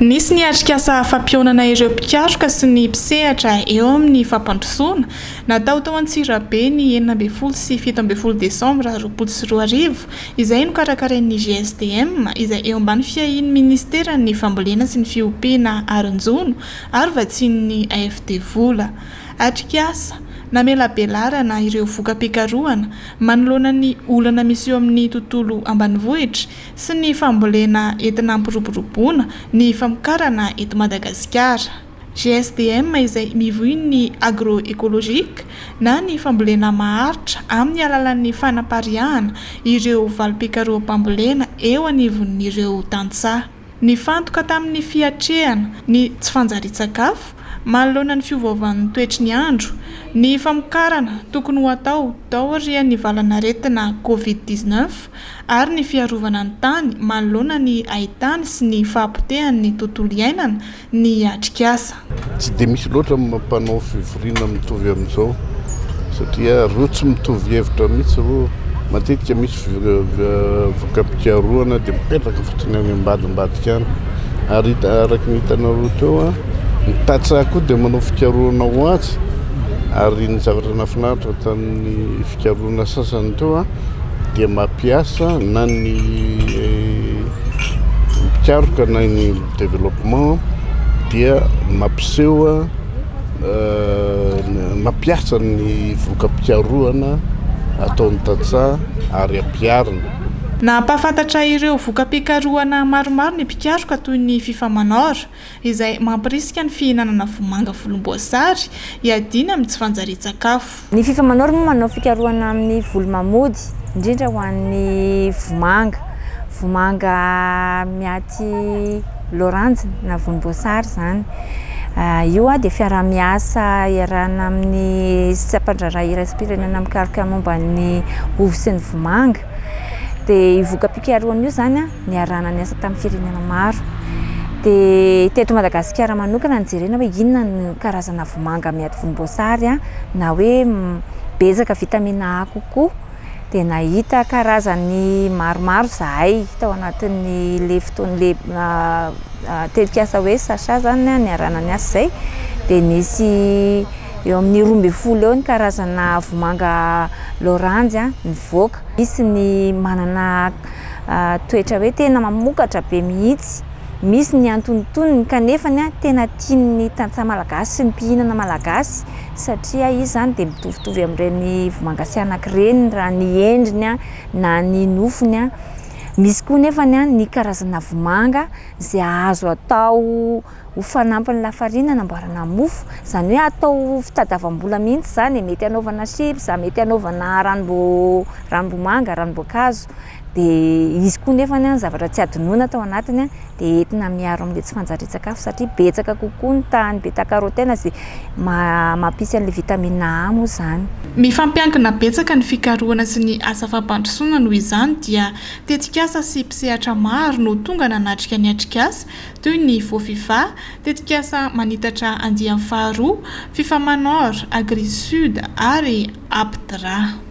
Nisy ny atrikasa fampihaonana ireo mpikaroka sy ny mpisehatra eo amin'ny fampandrosoana, natao tao Antsirabe ny 16 sy 17 desambra 2020, izay nokarakarain'ny GSDM, izay eo ambany fiahian'ny Minisiteran'ny Fambolena sy ny Fiompiana ary ny Jono ary vatsian'ny AFD vola. Atrikasa namelabelarana ireo voka-pikarohana manoloana ny olana misy eo amin'ny tontolo ambanivohitra sy ny fambolena entina hampiroboroboana ny famokarana eto Madagasikara. GSDM izay mivoy ny agroecologique na ny fambolena maharitra amin'ny alalan'ny fanapariahana ireo valim-pikaroham-pambolena eo anivon'ireo tantsaha. Nifantoka tamin'ny fiatrehana ny tsy fanjarian-tsakafo manoloana ny fiovaovan'ny toetry ny andro, ny famokarana tokony ho atao taorian'ny valanaretina Covid 19 ary ny fiarovana ny tany manoloana ny haitany sy ny fahapotehan'ny tontolo iainana ny atrikasa. Tsy dia misy loatra ny mpanao fivoriana mitovy amin'izao satria ireo tsy mitovy hevitra mihitsy ireo. Matetika misy voka-pikarohana dia mipetraka fotsiny any ambadimbadika any. Ary araka ny hitanareo teo, ny tantsaha koa dia manao fikarohana ho azy ary ny zavatra nahafinaritra tamin'ny fikarohana sasany teo dia mampiasa na ny mpikaroka na ny développement dia mampiseho mampiasa ny voka-pikarohana ataon'ny tantsaha ary ampiharina. Nampahafantatra ireo voka-pikarohana maromaro ny mpikaroka toy ny Fifamanor, izay mampirisika ny fihinanana vomanga volomboasary hiadiana amin'ny tsy fanjarian-tsakafo. Ny Fifamanor moa manao fikarohana amin'ny voly mamody, indrindra ho an'ny vomanga. Vomanga miaty loranjy na vonimboasary izany. Io dia fiaraha-miasa iarahana amin'ny sampan-draharaha iraisam-pirenena mikaroka momba ny ovy sy ny vomanga. Dia io voka-pikarohana io izany niarahana niasa tamin'ny firenena maro. Dia teto Madagasikara manokana nijerena hoe inona no karazana vomanga miady vonimboasary na hoe betsaka vitamine A kokoa. Dia nahita karazany maromaro izahay tao anatin'ilay fotoana, ilay tetikasa hoe Sacha izany niarahana niasa izay. Dia nisy eo amin'ny 12 eo ny karazana vomanga loranjy nivoaka. Misy ny manana toetra hoe tena mamokatra be mihitsy, misy ny antonontonony kanefa tena tian'ny tantsaha malagasy sy ny mpihinana malagasy satria izy izany dia mitovitovy amin'ireny vomanga sihanaka ireny raha ny endriny na ny nofony. Misy koa nefa ny karazana vomanga izay azo atao ho fanampin'ny lafarina anamboarana mofo, izany hoe atao fitadiavam-bola mihitsy izany e, mety hanaovana chips, mety hanaovana ranom-bo- ranom-bomanga, ranom-boankazo, dia izy koa nefany an, zavatra tsy adinoina tao anatiny an, dia entina miaro amin'ilay tsy fanjarian-tsakafo satria betsaka kokoa ny tahan'ny beta carotène izay mampisy an'ilay vitamine A moa izany. Mifampiankina betsaka ny fikarohana sy ny asa fampandrosoana noho izany dia tetikasa sy mpisehatra maro no tonga nanatrika ny atrikasa toy ny Fofifa, tetikasa manitatra andiany faharoa, Fifamanor, Agrisud ary Apdra.